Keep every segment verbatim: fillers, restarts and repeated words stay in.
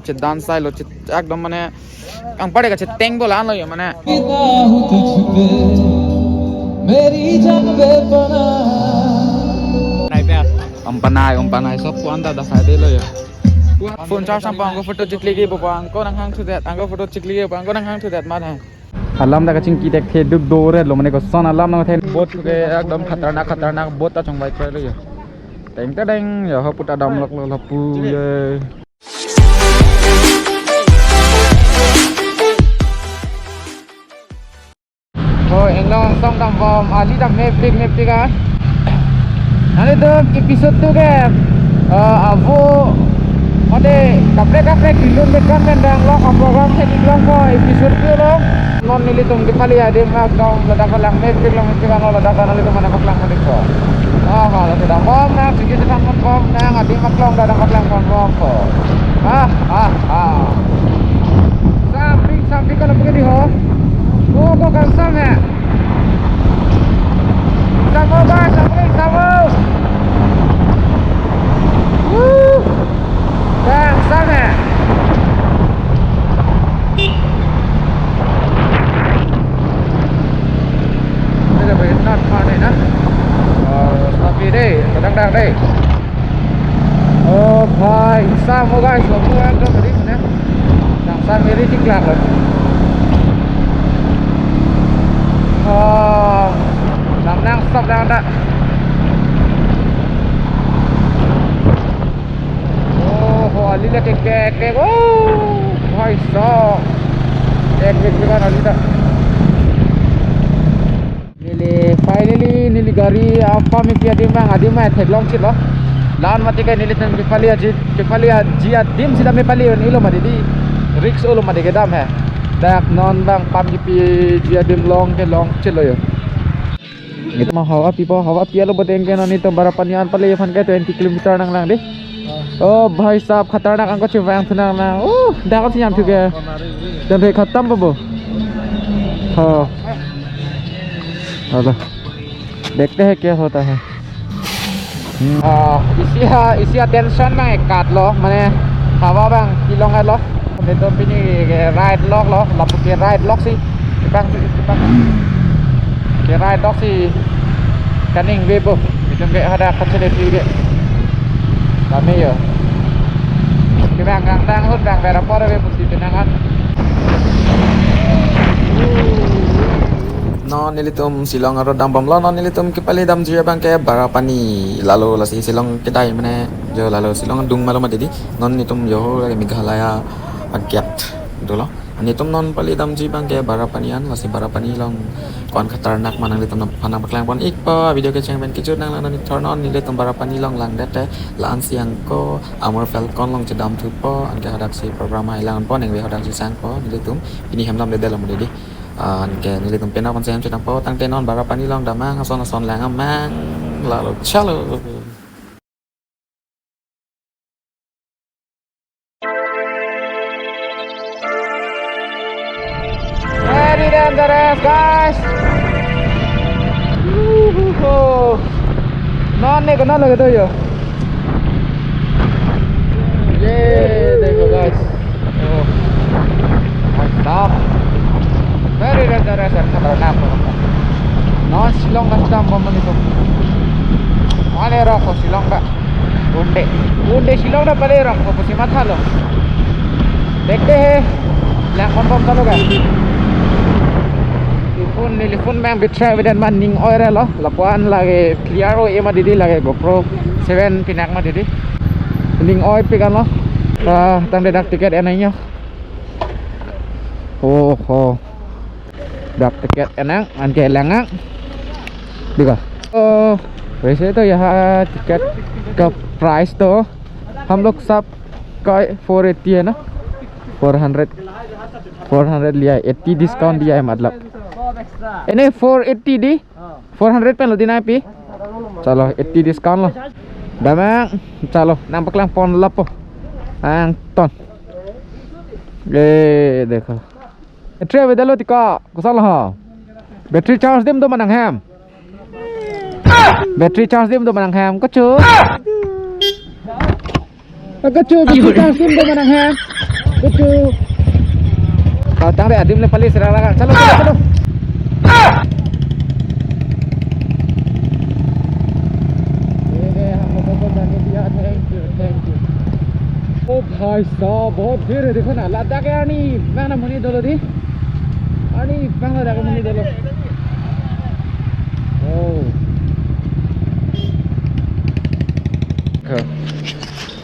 Chedan sai lo, chet, ekdom mane, ang pare kacheteng bola lo yo mane. फिदा हूँ तुझ पे, मेरी जान बेपनाह। Om panai, om panai, sob ko-an ta da sai de lo yo. Phone charge nangpo, angko photo chikli ke bo, angko nanghang thudet, angko photo chikli ke bo, angko nanghang thudet mat hai. Alam dak kachingki thekthe duk dore lo mane koson alam nangthe boat ke ekdom khatarnak khatarnak boat ta chongvai kroi lo yo. Teng teng yo ho puta damlok lo lapu ye. Oh, inglong song dambom, ali dam mepik mepik ah. Nanglitum episode two ke, eh, avo, mate kaprek kaprek bilun bekan mendang lo, program ke inglong ko episode two lo. Non nelitum kepali adim aklong ladak lang mepik lang mepik ano ladak nanglitum mana paklang padik ko. Ah, ha, ladak dambom nang, sigi sedang bom nang, adim aklong ladak paklang bom bom ko. Ah, ah, ah. Samping, samping kalau begini ho. Oh, kok kangsam ya? Samo ba, samping, samo. Wuh. Kangsam ya? Ini lebih not fun ya, nah? Oh, tapi deh, kadang-kadang deh. Oh, bhai, samo guys, lapu ekdom ri mane. Nang sa miri chiklang lo. Oh, nang nang stop lang da. Oh, ho, ali la ke ke ke. Oh, bhai sahab. Ek ek ke kan ali da. Neli finally neli gari apam isi adim abang adim ma theklong chit lo. Lan mati ke nelitum kepali aji, kepali aji adim sita mepali un ilo mati di. Risk olo mati kedam he. Dak non bang pam kipi ji adim long ke long chit lo yo. Nelitum hawa pipo, hawa pi alo boteng ke non nelitum Barapani an pali aphan ke twenty kilometer nanglang di. Oh, bhai sahab, khatarnak angko chevang thu nang na. Oh, dak si nyam thu ke. Jam phe khatam pa bo. Ha. Hala. Dekhte hain kya hota hai. Hmm. Ah, isi ha, isi attention bang ekat lo, mane hawa bang kelong lo. Nelitum pini ke ride lok lo, lapu ke ride lok si. Kepang, kepang. Ke ride lok si kaningve po. Nelitum ke hadak kachere pi ke. Kami yo. Kepang kangtang ahut bang bera pore ve pusi pinangan. Non nelitum Shillong arlo dambom lo, non nelitum kepali damji abang ke Barapani. Lalo lasi Shillong kedai mane jo lalo Shillong adung ma lo mati di. Non nelitum jo lake Meghalaya agate dolo. Nelitum non pali damji abang ke Barapani an, lasi Barapani along ko-an khatarnak ma nanglitum aphan nangpaklang pon ik po, video kecheng pen kejut nanglang non ithor non nelitum Barapani along langdet te la-an si angko Amur Falcon along chedam thupo, anke hadak si program hai lang pon, ningve hadak si sangpo, nelitum pini hem damde lo mati di. Anke nelitum penap an si hem chedampo, tangte non Barapani along damnang, ason ason lang amang, lalo chalo. Very dangerous, guys. Woohoo. Non ne kena lagi tu yo. Ye, dekho, guys. Oh. Mantap. Very dangerous and khatarnak. Non Shillong na sedambom nelitum. Mane rok ko Shillong ka. Unde. Unde Shillong na pale rok ko pusi matha lo. Dekhte hain. Lang pon bom ta lo ka. Phone, neli phone abang battery avedet ma ning oi ra lo. Lapu-an lake clear oi mati di lake GoPro seven pinak mati di. Ning oi pik an lo. Ah, tangte dak ticket en nang yo. Oh, oh. Dak ticket en nang, anke lang nang. Dikha. Oh, वैसे तो यहाँ टिकट का प्राइस तो हम लोग सब का four eighty है ना, फ़ोर हंड्रेड, फ़ोर हंड्रेड लिया है, एटी डिस्काउंट दिया है मतलब। Ini four eighty di, four hundred pen lo di nangpi. Chalo, eighty discount lo. Damnang, chalo, nangpaklang pon lapu. Angton. Ye, dekho. Battery avedet lo tiko, koson lo ho. Battery charge adim do ma nanghem. Battery charge adim do ma nanghem, kochu. Kochu, battery charge adim do ma nanghem. Kuchu. Ah, tangte adim le pali serang lang. Chalo, chalo, chalo. ये दे, हम लोगों को जाने दिया। Thank you, thank you. ओ भाई साहब, बहुत भीड़ है, देखो ना, लद्दाख है, arnivang amonit dolo dei. Arnivang Ladakh amonit dolo. Oh.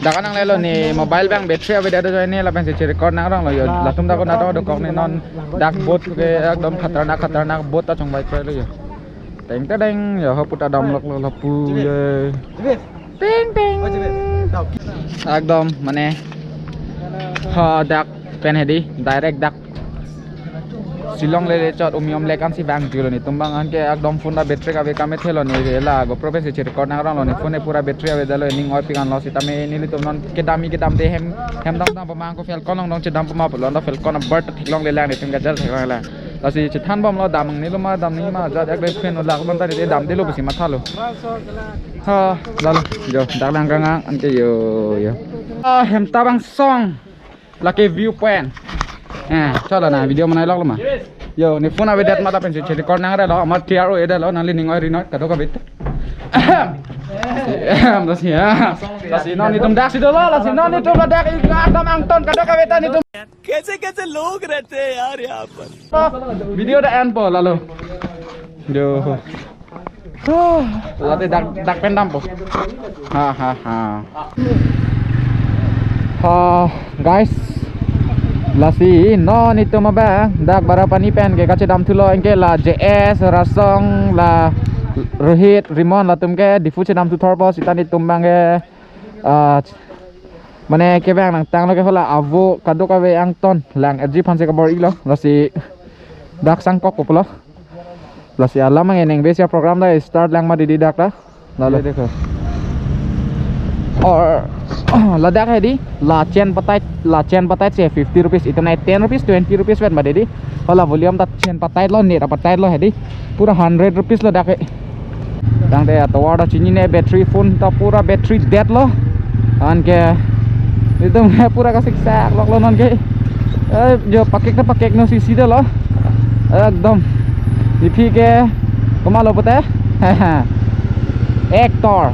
Dak an nanglelo, ne mobile abang battery avedet ajoine lapensi che-record nangronglo yo. Latum dak ko nado dokok ne non dak boat ke ekdom khatarnak khatarnak boat ta chongvai kroi lo yo. Teng teng yo, ho puta damloklo lapu yo. Teng teng. Ekdom mane ha dak pen hedi direct dak Shillong lele chot Umiam Lake ansi vangjuilo, netum abang anke ekdom phone ta battery kave kame thelo, ne la GoPro pensi che-record nangronglo, ne phone e pura battery avedetlo, ning oipik anlo sitame nelitum non kedam-i kedamde hem hem dam dam pamang ko Falcon along dong chedam pama pulo, anta Falcon abird theklongle lang, netum kajal theklongle lang. Lasi chethan bomlo, dam nangne lo ma dam nangji ma, jat ek dai pen lo lak non ta ne damdelo pusi mathalo. Ha, lalo yo, dak lang kangang anke yo yo. Ah, hem ta bang song. Lake view point. Eh, chalo na video manai loklo ma. Yo, ne phone avedet ma lapensi che-record nangrelo, amat T R O edetlo, nangli ning oi ri noi kadokave ta. Ahem. Ahem, lasi ya. Lasi non netum daksi dolo, lasi non netum ladak ekdom angton kadokave ta netum. कैसे कैसे लोग रहते हैं यार यहाँ पर। Video dak enpo lalo. Yo. Huh, late dak dak pen dampo. Ha ha ha. Ha, guys. Lasi non netum abang dak Barapani pen ke kachedam thulo, anke la J S, Rasong, la Rohit, Rimon latum ke Diphu chedam thu thorpo, sita netum abang ke, ah, mane kevang nangtanglo ke, hala avo kadokave angton lang erji phansi kabor-ilo, lasi dak sangkok koplo. Lasi alam ange nengve sia program ta start lang ma didi dak ta. Lalo. Ye dekho. Or ladak hedi, la chen patai, la chen patai se fifty rupees, itame ten rupees, twenty rupees vet ma didi. Hala volume ta chen patailo, net patailo hedi. Pura hundred rupees lo dak ke. Tangte atovar ta chinine, battery phone ta pura battery dead lo. Anke netum ke pura kasiksakloklo non ke. Eh, jo pakek ta pakek no sisi dolo. Ekdom. Iphi ke komatlo pute. Actor.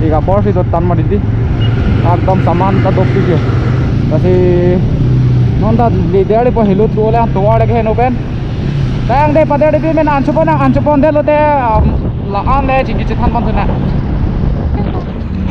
Ika bor si dotan ma didi. Ekdom saman ta dopik yo. Lasi non ta leader po helo tu ole tovar lagi heno pen. Tangte pader di men anchupon anchupon detlo te, um, la-an le chingki chethan pon thuna.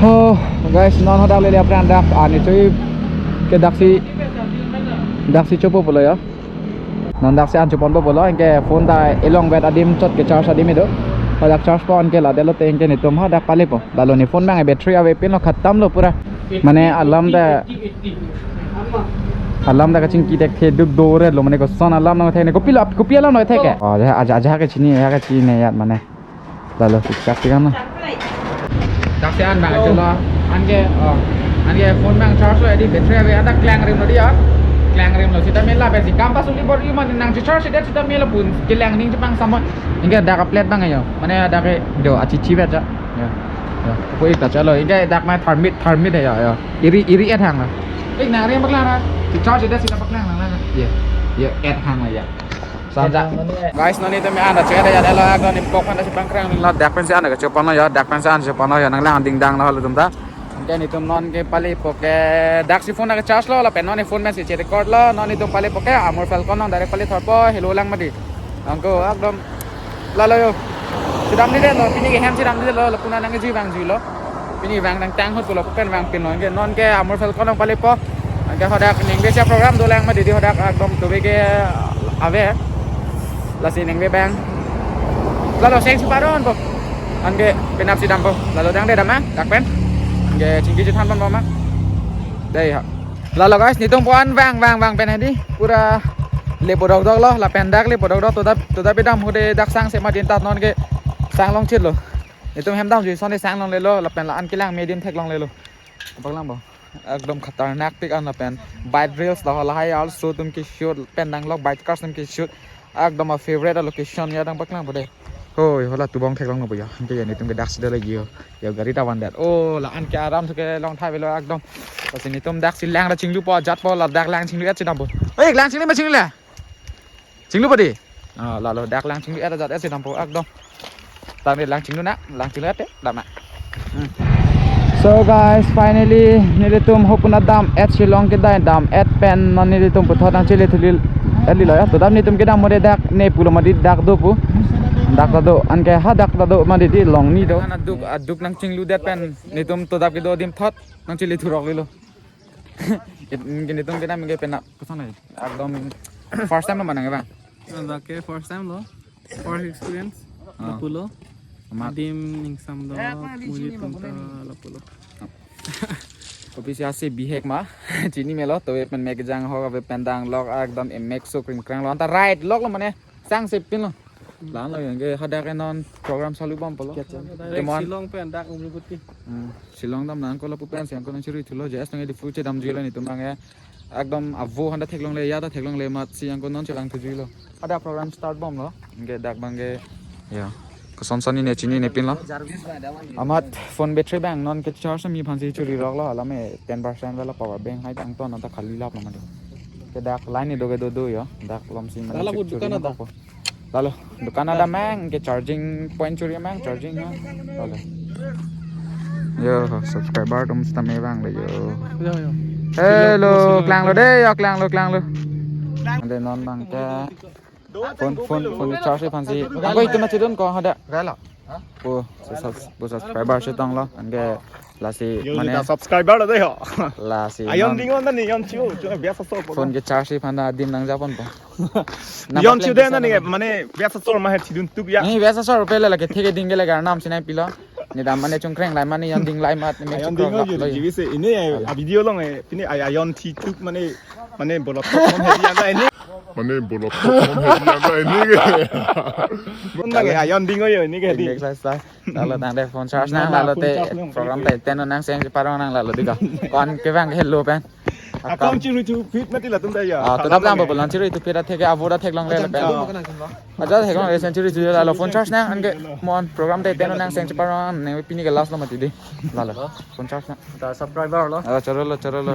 Ho, guys, non hadak lele apran dak ani chui ke daksi, daksi chopo pulo ya. Non daksi anchupon po pulo, anke phone ta elong vet adim chot ke charge adim ido. Hadak charge pon ke la detlo te anke netum hadak palepo. Lalo ne phone abang battery avepinlo, khatamlo pura. Mane alam ta, alam ta kachingki thekthe duk dore lo, mane koson alam nangthek ne, kopilo, kopi alam nangthek. Oh, aja aja kachini, aja kachini ya mane. Lalo siksak sikang na. Daksi an abang cholo. Anke, oh. Anke phone abang charge lo, edi battery ave, anta klangrimlo dei ya. Klangrimlo, sita mela pensi kam pasuli bor-i ma nang charge det sita mela pun kelang ning chepang samon. Anke dak plate abang yo. Mane dak ke do achichi vet ja. Ya. Ya. Ko ik ta chalo. Anke dak ma tharmit, tharmit ya, ya. Iri, iri et hang na. Ik nangrim paklang na. Charge det sita paklang na. Ya. Ya, et hang ya. Sanja. Guys, non netum an ta chekada ya, lo ak non impok an ta si pangkrang lo, dak pensi an ta kachoponlo ya, dak pensi an choponlo ya, nanglang dingdang lo latum ta. Anke netum non ke palepo ke daksi phone ta charge lo, lapen non ne phone pensi che-record lo, non netum palepo ke Amur Falcon along direct pale thorpo, helo lang ma dei. Angko ekdom lalo yo. Chedamdedetlo, pini ke hem chedamdedetlo, lapu-an nangji vangjuilo. Pini vang nangtang ahut pulo pen vangpinlo, anke non ke Amur Falcon along palepo. Anke hadak nengve sia program dolang ma didi, hadak ekdom dove ke ave. Lasi nengve abang. Lalo seng si paronpo. Anke penap si dampo. Lalo tangte dam ma, dak pen. Anke chingki chethan ponpo ma. Dei ha. Lalo guys, netum puan vang vang vang pen hedi. Pura lepo dokdok lo, lapen dak lepo dokdok, toda toda pedam hude dak sang se ma din tat non ke sang longchitlo. Netum hem damjui ason sang longlelo, lapen la-an kelang me din theklonglelo. Paklang bo. Ekdom khatarnak pik an lapen bike reels la lahai also atum ke shoot, pen danglok bikers atum ke shoot. Ekdom a favorite a location ya, dang paklang bo dei. Oi, hala tubong theklonglo bo ya. Anke ya netum ke daksi do lagi yo. Ya gari ta vandet. Oh, la-an ke aram ke long thai velo ekdom. Lasi netum daksi lang ta chinglupo, jatpo, ladak lang chinglu-et si dampo. Oi, lang chinglu ma chinglu le? Chinglupo di. Ah, lalo dak lang chinglu-et jat-et si dampo ekdom. Tangte lang chinglu nang, lang chinglu-et dam nang. Hmm. So guys, finally nelitum hopuna dam-et si long kedai, dam-et pen non nelitum puthot nangchele thuli-et lilo ya. To dam netum kedam mode dak ne pulo mati, dak do pu. Dak ta do, anke ha dak ta do mati di, long ni do. Aduk, aduk nangchingludet pen netum to dap kedo adim thot nangchele thurok lilo. It, netum kedam ke penap koson hai. Ekdom first time lo ma nang, bang? Dak ke first time lo. First experience. Ah. Lapulo. Amat. Adim ingsam do, muji tumta lapulo. Kopi si ase bihek ma. Chini melo, to pen mek jang ho, pen dang lok, ekdom emek so kring krang lo. Anta right lok lo mane. Sang sepin lo. Lan lo yang ke hadak ke non program salu bom polo. Direct Kemon. Shillong pen dak umri kuti. Hmm. Shillong dam nang ko lapu pen si angko nangchiri thulo, J S nang di fu chedam julo netum bang ya. Ekdom avo handa theklongle, ya ta theklongle amat si angko non chelang thujuilo. Ada program start bomlo. Anke dak bang ke ya. Koson son ne chinine pinlo. Amat phone battery bang non ke charge mi phansi churi roklo, alame ten percent wala power bank hai bang ton ta khali lap lo mati. Ke dak line do ke do do yo. Dak lom si mane. Lalo churi dukan ada. Lalo, dukan ada mang, ke charging point churi mang, charging ya. Lalo. Yo, subscriber atum sitame vanglo yo. Yo, yo. Hello, klanglo de, yo, klanglo, klanglo. Ante non bang ke phone, phone, phone charge phansi. Ako itu na chidun ko hada. Gala. Po, sus-, sus-, po subscriber chetonglo, anke lasi yo, mane ta subscriber lo de ho. Lasi ayon non ding on ni yon chiu, chiu biasa so po. Phone ke charge si phanda adim nang japon po. Yon chiu de na ni mane biasa so ma he chidun tuk ya. Ni biasa so pele lake theke ding ke lake arnam sinai pilo. Ni dam mane chungkreng lai mane yon ding lai mat ni mek ayon ding chungkreng yo, lak lo yo. Jibi se ini ya, a video long eh, pini ay-, ayon thi tuk mane, mane bolot thom hedi anda ini. Mane bolot thom hedi anda ini ke. Mon lage ayon ding yo ini ke di. Exercise. Lalo tangte phone charge nang, lalo te program te ten nang seng parong nang lalo dika. Kon ke bang hello pen. Akam chiri chu fit mati latum da ya. Ah, to dap lam bo lang chiri chu fit atheke avo da theklongle pen. Aja theklongle sen chiri chu lalo phone charge nang anke mon program te ten nang seng parong nang pini ke last lo mati di. Lalo phone charge nang. Ta subscriber lo. Ah, choro lo, choro lo.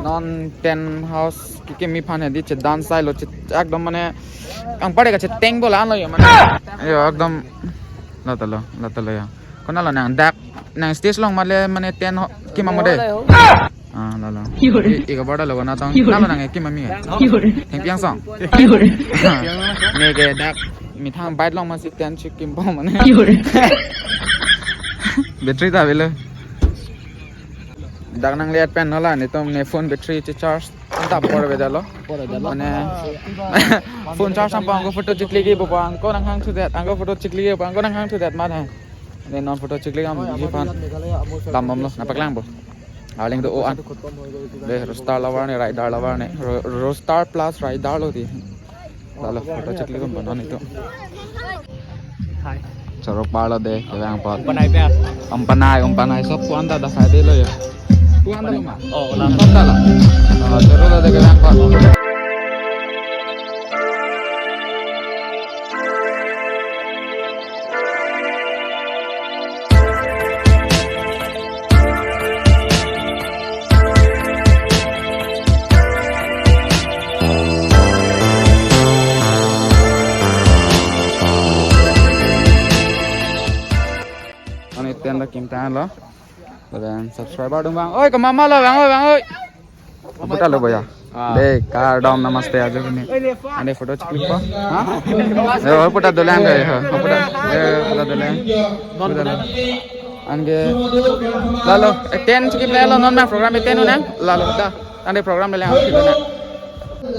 Non tent house kiki mi phan hedi chedan sai lo, che ekdom mane ang pare ka cheteng bola lo yo mane. Yo ekdom la ta lo, la ta lo yo. Kona lo nang dak nang stage long male mane tent ho-, kima mode. Ah, lalo. Yore. I, i kabar da lo na tong. Yore. Nalo nang kima mi. Yore. Thengpi angsong. Yore. Ne ke dak methang bike long masi tent chikim po mane. Yore. Battery ta avelo. Dak nang light pen nola netum ne phone battery che charge anta por vedetlo. Por vedetlo. Mane phone charge sampo angko photo chikli ke bo angko nang hang thudet, angko photo chikli ke bo angko nang hang thudet mat hai. Ne non photo chikli am ji phan. Dam bom lo, na paklang bo. Aling do o an. De roaster lover ne, rider lover ne. Ro-, roaster plus rider lo di. Lalo photo chikli bom non itu. Hai. Choro parlo de, kevang pot. Umpanai pe. Umpanai, umpanai, sob puan ta da sai de lo yo. Puan ta lo ma? Oh, la. Sob ta la. Oh, choro lo de kevang pot. Ani tent ta kim tanglo. Lapen subscriber atum bang. Oi, kemama lo bang, oi bang, oi. Puta lo boya. Ah. De, kardom namaste ajo kini. Ante photo chiklik po. Ha? Eh, oh, puta dolang de, ha. Oh, puta. Eh, puta dolang. Puta dolang. Anke lalo, eh, tent chikip lalo non ma program tent nang. Lalo ta. Ante program le ang chikip nang.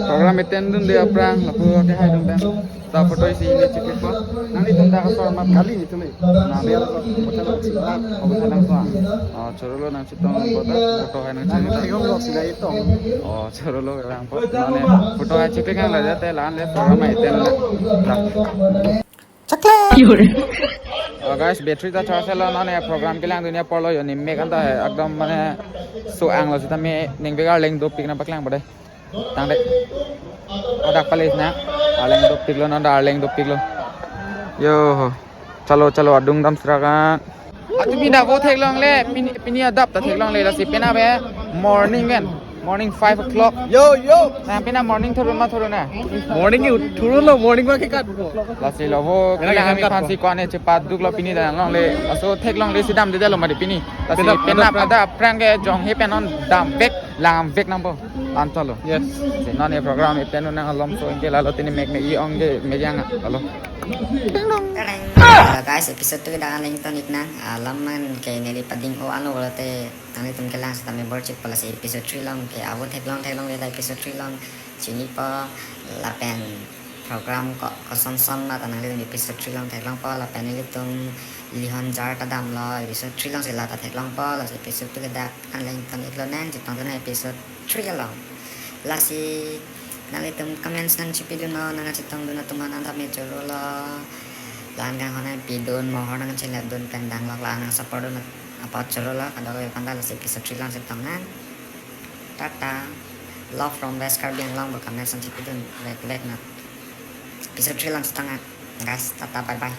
Program tent dun de aphrang lapu ke hai dun bang. Ta photo isi ini chikip po. Nanglitum ta kasar mat kali ni tumi. Nang dia lo, photo lo chikip. Oh, photo lang so. Oh, choro lo nang chetong po ta, photo hai nang chini ta. Thek-ong lo sila itong. Oh, choro lo lang po. Mane photo hai chiklik nang la jate lan le program hai tent le. La. Chakle. Oh, guys, battery ta charge lo, nane program kelang dun apor lo yo, ni mek anta hai ekdom mane so-ang lo sitame ning begar leng dopik nang paklang pade. Tangte. Adak palace na. Arleng dopik lo, nanda arleng dopik lo. Yo ho. Chalo, chalo, adung dam srakan. Atumi dak vo theklongle, pini, pini adap ta theklongle, lasi penap ke morning kan. Morning five o'clock. Yo, yo. Nang penap morning thurun ma thurun na? Morning ke thurun lo, morning ma ke kat ko. Lasi lo vo, kena kelang kami kan kat ko. Aphansi ko-an chepaduklo pini dak longle. Laso theklongle si damdedetlo mati pini. Lasi penap, penap, penap. Ada aphrang ke jong he pen non damvek, langvek nangpo. Lan chalo. Yes. Si non e program ipten nang alom so anke lalo tini mek me i ong ke mek yang alo. Ding dong. Hello guys, episode two ke dak an lang ton ik nang. Ah, lam man ke neli pading o ano bolote nanglitum kelang seta me borchik pala si episode three along ke avo theklong theklongle dak episode three along chinipo lapen program ko koson son ma ta nanglitum episode three along theklongpo lapen nelitum Lihon Jar ta damlo episode three along si la ta theklongpo, lasi episode two ke dak an lang ton iklo nang chetong ton episode three along. Lasi nanglitum comments nangchipidun non, nangchetongdun atum aphan an ta me chorolo. La-an kanghon nangpidun, mohor nangchelepdun pen danglok, la-an nang support dun apot chorolo. Kadokave aphan ta lasi episode three along chetong nang. Tata. Love from West Karbi Anglong, bo comments nangchipidun vek vek non. Episode three along chetong nang. Guys, tata, bye bye.